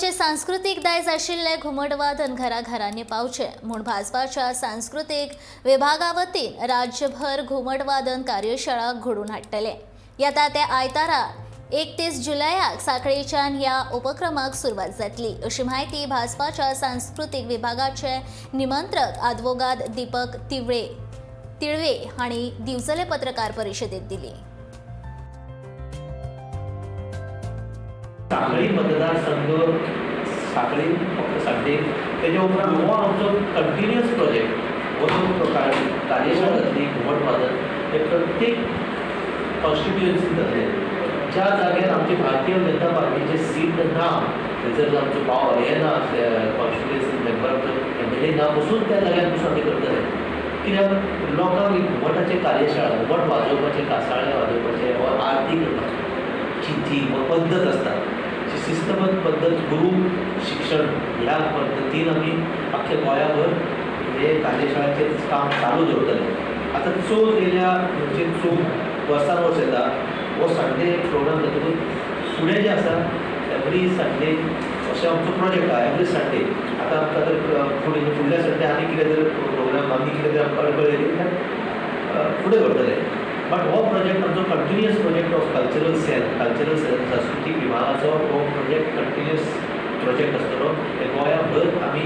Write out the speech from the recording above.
गोंयचें सांस्कृतीक दायज आशिल्लें घुमटवादन घराघरांनी पावचें म्हूण भाजपाच्या सांस्कृतीक विभागा वतीन राज्यभर घुमटवादन कार्यशाळा घडोवन हाडटले. येता ते आयतारा 31 जुलयाक सांखळेच्यान ह्या उपक्रमाक सुरवात जातली, अशी म्हायती भाजपाच्या सांस्कृतीक विभागाचे निमंत्रक आदवोगाद दीपक तिळवे हांणी दिवचले पत्रकार परिशदेत दिली. सांखळी मतदारसंघ, सांखळी फक्त सांगते. तेच्या उपरांत हो आमचो कंटिन्युअस प्रोजेक्ट. हो जो कार्यशाळा जातली घुमट वादन, हे प्रत्येक कॉन्स्टिट्युएन्सीन जातले. ज्या जाग्यार आमची भारतीय जनता पार्टीचे सीट ना, थंयसर जर आमचो पावर हे ना, कॉन्स्टिट्युएन्सी मेंबर, आमचो एमएलए ना पसून, त्या जाग्यार पसून आमी करतले. कित्याक लोकांक एक घुमटाचे कार्यशाळा, घुमट वाजोवपाचें, कासाळें वाजोवपाचें वा आरती करपाची जी पद्दत आसता, जी शिस्तबद्ध पद्दत, गुरू शिक्षण, ह्या पद्दतीन आमी अख्ख्या गोंयाभर हे कार्यशाळेचें काम चालू दवरतले. आतां चवथ येयल्या, म्हणजे चवथ वर्सान वर्स येता. हो संडे प्रोग्राम जातकूच फुडें जें आसा, एवरी संडे अशें आमचो प्रोजेक्ट आहा. एवरी संडे आतां आमकां जर फुडें फुडल्या संडे आनी कितें जर प्रोग्राम, आनी कितें जर आमकां अडखळ येयली जाल्यार फुडें व्हरतले. बट हो प्रोजेक्ट आमचो continuous project of cultural cell, cultural cell, सांस्कृतीक विभागाचो हो प्रोजेक्ट कंटिन्युअस प्रोजेक्ट आसतलो. हे गोंयाभर आमी